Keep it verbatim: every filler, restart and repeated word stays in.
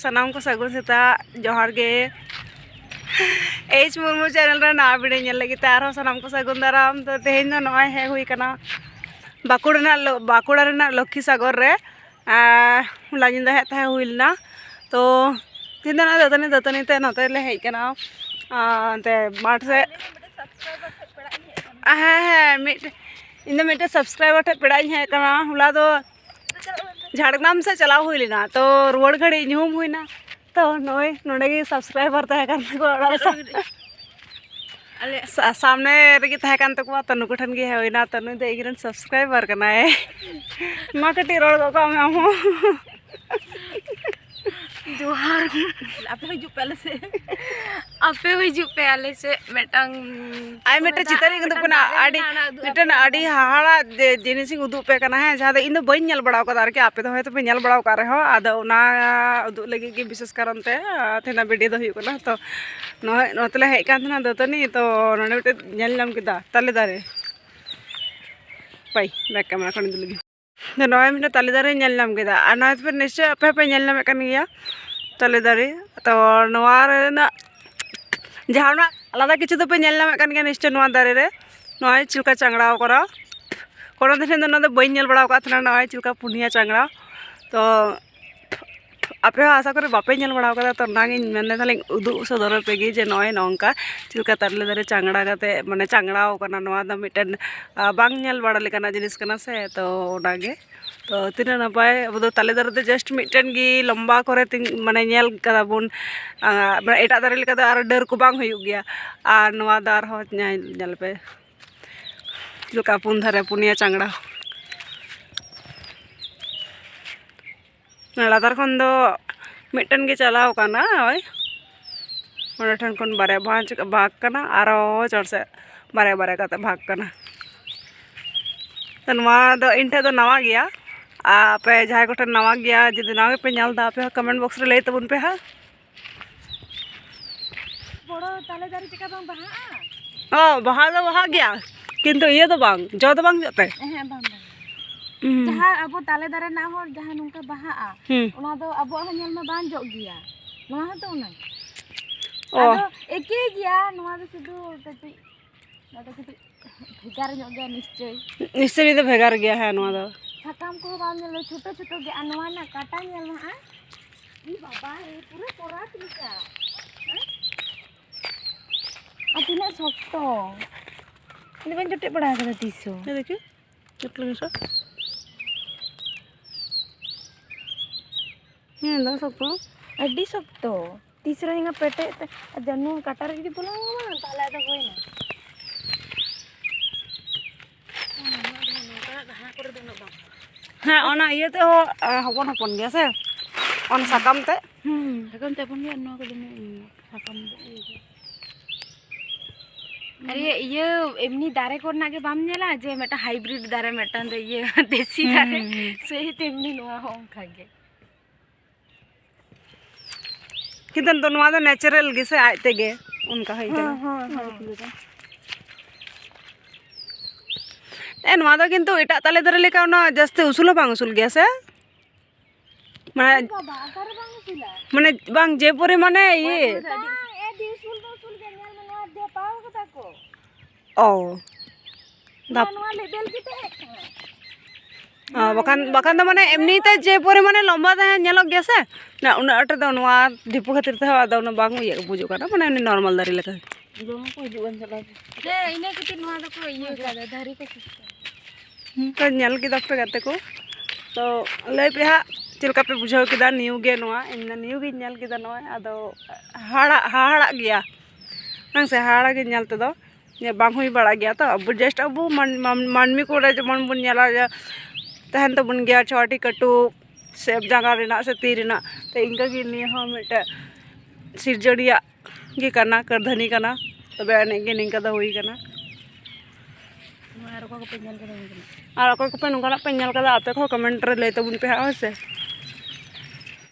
ᱥᱟᱱᱟᱢ ᱠᱚ ᱥᱟᱹᱜᱩᱱ ᱥᱮᱛᱟᱜ, ᱡᱚᱦᱟᱨ ᱜᱮ᱾ ᱮᱭᱤᱪ ᱢᱩᱨᱢᱩ ᱪᱮᱱᱮᱞ ᱨᱮ ᱱᱟᱣᱟ ᱵᱷᱤᱰᱤᱭᱳ ᱧᱮᱞ ᱞᱟᱹᱜᱤᱫ ᱛᱮ ᱟᱨᱦᱚᱸ ᱥᱟᱱᱟᱢ ᱠᱚ ᱥᱟᱹᱜᱩᱱ ᱫᱟᱨᱟᱢ᱾ ᱛᱚ, ᱛᱮᱦᱮᱧ ᱫᱚ ᱱᱚᱜᱼᱚᱭ ᱦᱮᱡ ᱦᱩᱭ ᱠᱟᱱᱟ ᱵᱟᱸᱠᱩᱲᱟ ᱨᱮᱱᱟᱜ ᱞᱚ-, ᱵᱟᱸᱠᱩᱲᱟ ᱨᱮᱱᱟᱜ ᱞᱚᱠᱠᱷᱤ ᱥᱟᱜᱚᱨ ᱨᱮ᱾ ᱟᱨ ᱦᱚᱞᱟ ᱧᱤᱫᱟᱹ ᱦᱮᱡ ᱛᱟᱦᱮᱸ ᱦᱩᱭ ᱞᱮᱱᱟ᱾ ᱛᱚ, ᱛᱮᱦᱮᱧ ᱫᱚ ᱱᱚᱜᱼᱚᱭ ᱫᱟᱹᱛᱟᱹᱱᱤ, ᱫᱟᱹᱛᱟᱹᱱᱤ ᱛᱮ ᱱᱚᱛᱮ ᱞᱮ ᱦᱮᱡ ᱠᱟᱱᱟ, ᱟᱨ ᱚᱱᱛᱮ ᱢᱟᱴᱷ ᱥᱮᱫ᱾ ᱦᱮᱸ, ᱦᱮᱸ, ᱢᱤᱫ, ᱤᱧ ᱫᱚ ᱢᱤᱫᱴᱮᱱ ᱥᱟᱵᱥᱠᱨᱟᱭᱵᱟᱨ ᱴᱷᱮᱱ ᱯᱮᱲᱟᱧ ᱦᱮᱡ ᱠᱟᱱᱟ᱾ ᱦᱚᱞᱟ ᱫᱚ ᱡᱷᱟᱲᱜᱨᱟᱢ ᱥᱮᱫ ᱪᱟᱞᱟᱣ ᱦᱩᱭ ᱞᱮᱱᱟ, ᱛᱚ ᱨᱩᱣᱟᱹᱲ ᱜᱷᱟᱹᱲᱤᱡ ᱧᱩᱦᱩᱢ ᱦᱩᱭᱱᱟ᱾ ᱛᱚ ᱱᱚᱜᱼᱚᱭ ᱱᱚᱰᱮ ᱜᱮ ᱥᱟᱵᱥᱠᱨᱟᱭᱵᱟᱨ ᱛᱟᱦᱮᱸ ᱠᱟᱱ ᱛᱟᱠᱚᱣᱟ ᱚᱲᱟᱜ ᱨᱮ᱾ ᱟᱞᱮ ᱥᱟ-, ᱥᱟᱢᱱᱮ ᱨᱮᱜᱮ ᱛᱟᱦᱮᱸ ᱠᱟᱱ ᱛᱟᱠᱚᱣᱟ, ᱛᱚ ᱱᱩᱠᱩ ᱴᱷᱮᱱ ᱜᱮ ᱦᱮᱡ ᱦᱩᱭᱱᱟ᱾ ᱛᱚ ᱱᱩᱭ ᱫᱚ ᱤᱧ ᱨᱮᱱ ᱥᱟᱵᱥᱠᱨᱟᱭᱵᱟᱨ ᱠᱟᱱᱟᱭ᱾ ᱢᱟ ᱠᱟᱹᱴᱤᱡ ᱨᱚᱲ ᱜᱚᱫ ᱠᱟᱜ ᱢᱮ ᱟᱢ ᱦᱚᱸ᱾ ᱡᱚᱦᱟᱨ᱾ ᱟᱯᱮ ᱦᱤᱡᱩᱜ ᱯᱮ ᱟᱞᱮ ᱥᱮᱫ᱾ ᱟᱯᱮ ᱦᱚᱸ ᱦᱤᱡᱩᱜ ᱯᱮ ᱟᱞᱮ ᱥᱮᱫ ᱢᱤᱫᱴᱟᱝ ᱟᱭ ᱢᱤᱫᱴᱮᱱ ᱪᱤᱛᱟᱹᱨ ᱤᱧ ᱩᱫᱩᱜ ᱠᱟᱱᱟ, ᱟᱹᱰᱤ ᱢᱤᱫᱴᱮᱱ ᱟᱹᱰᱤ ᱦᱟᱦᱟᱲᱟ ᱡᱮ ᱡᱤᱱᱤᱥ ᱤᱧ ᱩᱫᱩᱜ ᱯᱮ ᱠᱟᱱᱟ, ᱦᱮᱸ, ᱡᱟᱦᱟᱸ ᱫᱚ ᱤᱧ ᱫᱚ ᱵᱟᱹᱧ ᱧᱮᱞ ᱵᱟᱲᱟ ᱟᱠᱟᱫᱟ ᱟᱨᱠᱤ, ᱟᱯᱮ ᱫᱚ ᱦᱚᱭᱛᱳ ᱯᱮ ᱧᱮᱞ ᱵᱟᱲᱟ ᱟᱠᱟᱫ ᱨᱮᱦᱚᱸ, ᱟᱫᱚ ᱚᱱᱟ ᱩᱫᱩᱜ ᱞᱟᱹᱜᱤᱫ ᱜᱮ ᱵᱤᱥᱮᱥ ᱠᱟᱨᱚᱱ ᱛᱮ, ᱟᱨ ᱛᱮᱦᱮᱧᱟᱜ ᱵᱷᱤᱰᱤᱭᱳ ᱫᱚ ᱦᱩᱭᱩᱜ ᱠᱟᱱᱟ᱾ ᱛᱚ ᱱᱚᱜᱼᱚᱭ ᱱᱚᱛᱮ ᱞᱮ ᱦᱮᱡ ᱠᱟᱱ ᱛᱟᱦᱮᱱᱟ ᱫᱟᱹᱛᱟᱹᱱᱤ, ᱛᱚ ᱱᱚᱰᱮ ᱢᱤᱫᱴᱮᱱ ᱧᱮᱞ ᱧᱟᱢ ᱠᱮᱫᱟ ᱛᱟᱞᱮ ᱫᱟᱨᱮ᱾ ᱯᱟᱭ, ᱵᱮᱠ ᱠᱮᱢᱮᱨᱟ ᱠᱷᱚᱱ ᱤᱧ ᱩᱫᱩᱜ ᱞᱮᱜᱮ᱾ ᱛᱚ ᱱᱚᱜᱼᱚᱭ ᱢᱤᱫᱴᱮᱱ ᱛᱟᱞᱮ ᱫᱟᱨᱮ ᱧᱮᱞ ᱧᱟᱢ ᱠᱮᱫᱟ, ᱟᱨ ᱱᱚᱜᱼᱚᱭ ᱛᱚᱯᱮ ᱱᱤᱥᱪᱳᱭ ᱟᱯᱮ ᱦᱚᱸᱯᱮ ᱧᱮᱞ ᱧᱟᱢᱮᱫ ᱠᱟᱱ ᱜᱮᱭᱟ ᱛᱟᱞᱮ ᱫᱟᱨᱮ᱾ ᱛᱚ ᱱᱚᱣᱟ ᱨᱮᱱᱟᱜ ᱡᱟᱦᱟᱱᱟᱜ ᱟᱞᱟᱫᱟ ᱠᱤᱪᱷᱩ ᱫᱚᱯᱮ ᱧᱮᱞ ᱧᱟᱢᱮᱫ ᱠᱟᱱ ᱜᱮᱭᱟ ᱱᱤᱥᱪᱳᱭ ᱱᱚᱣᱟ ᱫᱟᱨᱮ ᱨᱮ᱾ ᱱᱚᱜᱼᱚᱭ ᱪᱮᱫ ᱞᱮᱠᱟ ᱪᱟᱝᱲᱟᱣ ᱠᱟᱱᱟ, ᱠᱳᱱᱳ ᱫᱤᱱ ᱫᱚ ᱱᱚᱣᱟ ᱫᱚ ᱵᱟᱹᱧ ᱧᱮᱞ ᱵᱟᱲᱟ ᱟᱠᱟᱫ ᱛᱟᱦᱮᱱᱟ᱾ ᱱᱚᱜᱼᱚᱭ ᱪᱮᱫ ᱞᱮᱠᱟ ᱯᱩᱱᱭᱟ ᱪᱟᱝᱲᱟ᱾ ᱛᱚ ᱟᱯᱮ ᱦᱚᱸ ᱟᱥᱟ ᱠᱚᱨᱮ ᱵᱟᱯᱮ ᱧᱮᱞ ᱵᱟᱲᱟ ᱟᱠᱟᱫᱟ, ᱛᱚ ᱚᱱᱟᱜᱤᱧ ᱢᱮᱱᱫᱟ ᱛᱟᱦᱞᱮ ᱩᱫᱩᱜ ᱥᱚᱫᱚᱨ ᱟᱯᱮ ᱜᱮ ᱡᱮ ᱱᱚᱜᱼᱚᱭ ᱱᱚᱝᱠᱟ ᱪᱮᱫ ᱞᱮᱠᱟ ᱛᱟᱞᱮ ᱫᱟᱨᱮ ᱪᱟᱝᱲᱟ ᱠᱟᱛᱮ, ᱢᱟᱱᱮ ᱪᱟᱝᱲᱟᱣ ᱠᱟᱱᱟ᱾ ᱱᱚᱣᱟ ᱫᱚ ᱢᱤᱫᱴᱮᱱ, ᱟ, ᱵᱟᱝ ᱧᱮᱞ ᱵᱟᱲᱟ ᱞᱮᱠᱟᱱᱟᱜ ᱡᱤᱱᱤᱥ ᱠᱟᱱᱟ ᱥᱮ, ᱛᱚ ᱚᱱᱟᱜᱮ᱾ ᱛᱚ ᱛᱤᱱᱟᱹᱜ ᱱᱟᱯᱟᱭ, ᱟᱵᱚ ᱫᱚ ᱛᱟᱞᱮ ᱫᱟᱨᱮ ᱫᱚ just ᱢᱤᱫᱴᱮᱱ ᱜᱮ ᱞᱚᱢᱵᱟ ᱠᱚᱨᱮ ᱛᱤᱧ, ᱢᱟᱱᱮ ᱧᱮᱞ ᱠᱟᱫᱟ ᱵᱚᱱ, ᱟ, ᱢᱟᱱᱮ ᱮᱴᱟᱜ ᱫᱟᱨᱮ ᱞᱮᱠᱟ ᱫᱚ ᱟᱨ ᱰᱟᱹᱨ ᱠᱚ ᱵᱟᱝ ᱦᱩᱭᱩᱜ ᱜᱮᱭᱟ, ᱟᱨ ᱱᱚᱣᱟ ᱫᱚ ᱟᱨᱦᱚᱸ ᱧᱮᱞ, ᱧᱮᱞ ᱯᱮ ᱪᱮᱫ ᱞᱮᱠᱟ ᱯᱩᱱ ᱫᱷᱟᱨᱮ ᱯᱩᱱᱭᱟ ᱪᱟᱝᱲᱟ᱾ ᱞᱟᱛᱟᱨ ᱠᱷᱚᱱ ᱫᱚ ᱢᱤᱫᱴᱮᱱ ᱜᱮ ᱪᱟᱞᱟᱣ ᱠᱟᱱᱟ, ᱳᱭ ᱚᱸᱰᱮ ᱴᱷᱮᱱ ᱠᱷᱚᱱ ᱵᱟᱨᱭᱟ ᱵᱷᱟᱜᱽ, ᱵᱷᱟᱜᱽ ᱠᱟᱱᱟ, ᱟᱨᱚ ᱪᱚᱴ ᱥᱮᱫ ᱵᱟᱨᱭᱟ ᱵᱟᱨᱭᱟ ᱠᱟᱛᱮ ᱵᱷᱟᱜᱽ ᱠᱟᱱᱟ᱾ ᱛᱚ ᱱᱚᱣᱟ ᱫᱚ ᱤᱧ ᱴᱷᱮᱱ ᱫᱚ ᱱᱟᱣᱟ ᱜᱮᱭᱟ, ᱟᱨ ᱟᱯᱮ ᱡᱟᱦᱟᱸᱭ ᱠᱚᱴᱷᱮᱱ ᱱᱟᱣᱟ ᱜᱮᱭᱟ, ᱡᱩᱫᱤ ᱱᱟᱣᱟ ᱜᱮᱯᱮ ᱧᱮᱞ ᱮᱫᱟ, ᱟᱯᱮ ᱦᱚᱸ ᱠᱚᱢᱮᱱᱴ ᱵᱚᱠᱥ ᱨᱮ ᱞᱟᱹᱭ ᱛᱟᱵᱚᱱ ᱯᱮ ᱦᱟᱸᱜ᱾ ᱵᱚᱲᱚ ᱛᱟᱞᱮ ᱫᱟᱨᱮ ᱪᱮᱠᱟ ᱵᱟᱝ ᱵᱟᱦᱟᱜᱼᱟ? ᱚ, ᱵᱟᱦᱟ ᱫᱚ ᱵᱟᱦᱟᱜ ᱜᱮᱭᱟ, ᱠᱤᱱᱛᱩ ᱤᱭᱟᱹ ᱫᱚ ᱵᱟᱝ, ᱡᱚ ᱫᱚ ᱵᱟᱝ ᱡᱚᱜ ᱛᱮ᱾ ᱦᱮᱸ, ᱵᱟᱝ, ᱵᱟᱝ᱾ ᱦᱩᱸ᱾ ᱡᱟᱦᱟᱸ ᱟᱵᱚ ᱛᱟᱞᱮ ᱫᱟᱨᱮ ᱨᱮᱱᱟᱜ ᱦᱚᱸ ᱡᱟᱦᱟᱸ ᱱᱚᱝᱠᱟ ᱵᱟᱦᱟᱜᱼᱟ, ᱦᱩᱸ᱾ ᱚᱱᱟ ᱫᱚ ᱟᱵᱚᱣᱟᱜ ᱦᱚᱸ ᱧᱮᱞ ᱢᱮ ᱵᱟᱝ ᱡᱚᱜ ᱜᱮᱭᱟ᱾ ᱱᱚᱣᱟ ᱦᱚᱸᱛᱚ ᱚᱱᱟ᱾ ᱚ᱾ ᱟᱫᱚ ᱮᱠᱮ ᱜᱮᱭᱟ, ᱱᱚᱣᱟ ᱫᱚ ᱥᱩᱫᱷᱩ ᱠᱟᱹᱴᱤᱡ, ᱱᱚᱣᱟ ᱫᱚ ᱠᱟᱹᱴᱤᱡ ᱵᱷᱮᱜᱟᱨ ᱧᱚᱜ ᱜᱮᱭᱟ ᱱᱤᱥᱪᱳᱭ᱾ ᱱᱤᱥᱪᱳᱭ ᱫᱚ ᱵᱷᱮᱜᱟᱨ ᱜᱮᱭᱟ, ᱦᱮᱸ, ᱱᱚᱣᱟ ᱫᱚ᱾ ᱥᱟᱠᱟᱢ ᱠᱚᱦᱚᱸ ᱵᱟᱢ ᱧᱮᱞ ᱫᱟ, ᱪᱷᱳᱴᱳ ᱪᱷᱳᱴᱳ ᱜᱮᱭᱟ᱾ ᱟᱨ ᱱᱚᱣᱟ ᱨᱮᱱᱟᱜ ᱠᱟᱴᱟ ᱧᱮᱞ ᱢᱮ ᱦᱟᱸᱜ, ᱤ ᱵᱟᱵᱟ ᱨᱮ, ᱯᱩᱨᱟᱹ ᱠᱚᱨᱟᱛ ᱞᱮᱠᱟ᱾ ᱦᱮᱸ? ᱟᱨ ᱛᱤᱱᱟᱹᱜ ᱥᱚᱠᱛᱚ᱾ ᱤᱧ ᱫᱚ ᱵᱟᱹᱧ ᱡᱚᱴᱮᱫ ᱵᱟᱲᱟ ᱟᱠᱟᱫᱟ ᱛᱤᱥ ᱦᱚᱸ᱾ ᱦᱮᱸ, ᱫᱮᱠᱷᱤ, ᱪᱚᱴ ᱞᱟᱹᱜᱤᱫ ᱥᱮ? ᱦᱮᱸ, ᱫᱚ ᱥᱚᱠᱛᱚ᱾ ᱟᱹᱰᱤ ᱥᱚᱠᱛᱚ᱾ ᱛᱤᱥ ᱨᱮ ᱦᱩᱭᱩᱜᱼᱟ ᱯᱮᱴᱮᱡ ᱛᱮ, ᱟᱨ ᱡᱟᱹᱱᱩᱢ ᱠᱟᱴᱟ ᱨᱮ ᱡᱩᱫᱤ ᱵᱚᱞᱚ ᱟᱢᱟ, ᱛᱟᱦᱞᱮ ᱟᱫᱚ ᱦᱩᱭᱱᱟ᱾ ᱦᱮᱸ, ᱚᱱᱟ ᱤᱭᱟᱹ ᱛᱮᱦᱚᱸ, ᱮ, ᱦᱚᱯᱚᱱ ᱦᱚᱯᱚᱱ ᱜᱮᱭᱟ ᱥᱮ, ᱚᱱᱟ ᱥᱟᱠᱟᱢ ᱛᱮ᱾ ᱦᱩᱸ, ᱥᱟᱠᱟᱢ ᱛᱮ ᱦᱚᱯᱚᱱ ᱜᱮᱭᱟ, ᱱᱚᱣᱟ ᱠᱚᱫᱚ ᱢᱤᱫ ᱥᱟᱠᱟᱢ ᱫᱚ ᱤᱭᱟᱹ ᱜᱮᱭᱟ᱾ ᱟᱨ ᱤᱭᱟᱹ, ᱤᱭᱟᱹ, ᱮᱢᱱᱤ ᱫᱟᱨᱮ ᱠᱚᱨᱮᱱᱟᱜ ᱜᱮ ᱵᱟᱢ ᱧᱮᱞᱟ ᱡᱮ ᱢᱤᱫᱴᱟᱝ ᱦᱟᱭᱵᱨᱤᱰ ᱫᱟᱨᱮ, ᱢᱤᱫᱴᱟᱝ ᱫᱚ ᱤᱭᱟᱹ ᱫᱮᱥᱤ ᱦᱩᱸ, ᱫᱟᱨᱮ, ᱦᱩᱸ, ᱦᱩᱸ᱾ ᱥᱮᱭ ᱛᱮᱢᱱᱤ ᱱᱚᱣᱟ ᱦᱚᱸ ᱚᱱᱠᱟ ᱜᱮ᱾ ᱠᱤᱱᱛᱩ ᱱᱚᱣᱟ ᱫᱚ ᱱᱮᱪᱟᱨᱟᱞ ᱜᱮᱥᱮ, ᱟᱡ ᱛᱮᱜᱮ ᱚᱱᱠᱟ ᱦᱩᱭ ᱠᱟᱱᱟ᱾ ᱦᱮᱸ, ᱦᱮᱸ, ᱦᱮᱸ᱾ ᱮ, ᱱᱚᱣᱟ ᱫᱚ ᱠᱤᱱᱛᱩ ᱮᱴᱟᱜ ᱛᱟᱞᱮ ᱫᱟᱨᱮ ᱞᱮᱠᱟ ᱩᱱᱟᱹᱜ ᱡᱟᱹᱥᱛᱤ ᱩᱥᱩᱞ ᱦᱚᱸ ᱵᱟᱝ ᱩᱥᱩᱞ ᱜᱮᱭᱟ ᱥᱮ? ᱢᱟᱱᱮ, ᱵᱟᱵᱟ, ᱚᱠᱟᱨᱮ ᱵᱟᱝ ᱩᱥᱩᱞᱟ? ᱢᱟᱱᱮ, ᱵᱟᱝ, ᱡᱮ ᱯᱚᱨᱤᱢᱟᱱᱮ ᱤᱭᱟᱹ᱾ ᱵᱟᱝ, ᱮ, ᱟᱹᱰᱤ ᱩᱥᱩᱞ ᱫᱚ ᱩᱥᱩᱞ ᱜᱮᱭᱟ, ᱧᱮᱞ ᱢᱮ, ᱱᱚᱣᱟ ᱫᱷᱟᱯᱟᱣ ᱠᱟᱫᱟ ᱠᱚ᱾ ᱚ᱾ ᱱᱚᱣᱟ, ᱫᱟᱯ- ᱱᱚᱣᱟ ᱞᱮᱵᱮᱞ ᱜᱮ ᱛᱟᱦᱮᱸ ᱠᱟᱱᱟ᱾ ᱚ, ᱵᱟᱠᱷᱟᱱ, ᱵᱟᱠᱷᱟᱱ ᱫᱚ ᱢᱟᱱᱮ ᱮᱢᱱᱤ ᱛᱮ ᱡᱮ ᱯᱚᱨᱤᱢᱟᱱᱮ ᱞᱚᱢᱵᱟ ᱛᱟᱦᱮᱸ ᱧᱮᱞᱚᱜ ᱜᱮᱭᱟ ᱥᱮ, ᱚᱱᱟ ᱩᱱᱟᱹᱜ ᱟᱸᱴ ᱫᱚ ᱱᱚᱣᱟ ᱰᱷᱤᱯᱩ ᱠᱷᱟᱹᱛᱤᱨ ᱛᱮᱦᱚᱸ ᱟᱫᱚ ᱩᱱᱟᱹᱜ ᱵᱟᱝ ᱤᱭᱟᱹ ᱵᱩᱡᱩᱜ ᱠᱟᱱᱟ, ᱢᱟᱱᱮ ᱮᱢᱱᱤ ᱱᱚᱨᱢᱟᱞ ᱫᱟᱨᱮ ᱞᱮᱠᱟ᱾ ᱡᱚᱢ ᱠᱚ ᱦᱤᱡᱩᱜ ᱠᱟᱱ ᱪᱟᱞᱟᱣ᱾ ᱦᱮᱸ, ᱤᱱᱟᱹ ᱠᱷᱟᱹᱛᱤᱨ ᱱᱚᱣᱟ ᱫᱚᱠᱚ ᱤᱭᱟᱹ ᱠᱟᱫᱟ, ᱫᱟᱨᱮ ᱠᱚ ᱥᱤᱥᱴᱮᱢ᱾ ᱦᱩᱸ, ᱛᱚ ᱧᱮᱞ ᱠᱮᱫᱟ ᱯᱮ ᱜᱟᱛᱮ ᱠᱚ, ᱛᱚ ᱞᱟᱹᱭ ᱯᱮ ᱦᱟᱸᱜ ᱪᱮᱫ ᱞᱮᱠᱟ ᱯᱮ ᱵᱩᱡᱷᱟᱹᱣ ᱠᱮᱫᱟ ᱱᱤᱭᱩ ᱜᱮ ᱱᱚᱣᱟ? ᱤᱧ ᱫᱚ ᱱᱤᱭᱩ ᱜᱤᱧ ᱧᱮᱞ ᱠᱮᱫᱟ ᱱᱚᱜᱼᱚᱭ, ᱟᱫᱚ ᱦᱟᱦᱟᱲᱟᱜ, ᱦᱟᱦᱟᱲᱟᱜ ᱜᱮᱭᱟ, ᱵᱟᱝ ᱥᱮ? ᱦᱟᱦᱟᱲᱟᱜ ᱜᱮ ᱧᱮᱞ ᱛᱮᱫᱚ, ᱡᱮ ᱵᱟᱝ ᱦᱩᱭ ᱵᱟᱲᱟᱜ ᱜᱮᱭᱟ ᱛᱚ᱾ ᱟᱵᱚ just ᱟᱵᱚ ᱢᱟᱱ-, ᱢᱟᱱ-, ᱢᱟᱹᱱᱢᱤ ᱠᱚᱨᱮ ᱡᱮᱢᱚᱱ ᱵᱚᱱ ᱧᱮᱞᱟ ᱡᱮ ᱛᱟᱦᱮᱱ ᱛᱟᱵᱚᱱ ᱜᱮᱭᱟ ᱪᱷᱚᱴᱤ ᱠᱟᱹᱴᱩᱵ ᱥᱮ ᱡᱟᱸᱜᱟ ᱨᱮᱱᱟᱜ ᱥᱮ ᱛᱤ ᱨᱮᱱᱟᱜ, ᱛᱚ ᱤᱱᱠᱟᱹ ᱜᱮ ᱱᱤᱭᱟᱹ ᱦᱚᱸ ᱢᱤᱫᱴᱮᱡ ᱥᱤᱨᱡᱚᱱᱤᱭᱟᱹ ᱜᱮ ᱠᱟᱱᱟ, ᱠᱟᱹᱨᱫᱷᱟᱹᱱᱤ ᱠᱟᱱᱟ, ᱛᱚᱵᱮ ᱟᱹᱱᱤᱡ ᱜᱮ ᱱᱤᱝᱠᱟᱹ ᱫᱚ ᱦᱩᱭ ᱠᱟᱱᱟ᱾ ᱟᱨ ᱚᱠᱚᱭ ᱠᱚᱯᱮ ᱧᱮᱞ ᱠᱟᱫᱟ ᱱᱚᱝᱠᱟᱱᱟᱜ? ᱟᱨ ᱚᱠᱚᱭ ᱠᱚᱯᱮ ᱱᱚᱝᱠᱟᱱᱟᱜ ᱯᱮ ᱧᱮᱞ ᱠᱟᱫᱟ, ᱟᱯᱮ ᱠᱚᱦᱚᱸ comment ᱨᱮ ᱞᱟᱹᱭ ᱛᱟᱵᱚᱱ ᱯᱮ ᱦᱟᱸᱜ, ᱦᱳᱭ ᱥᱮ᱾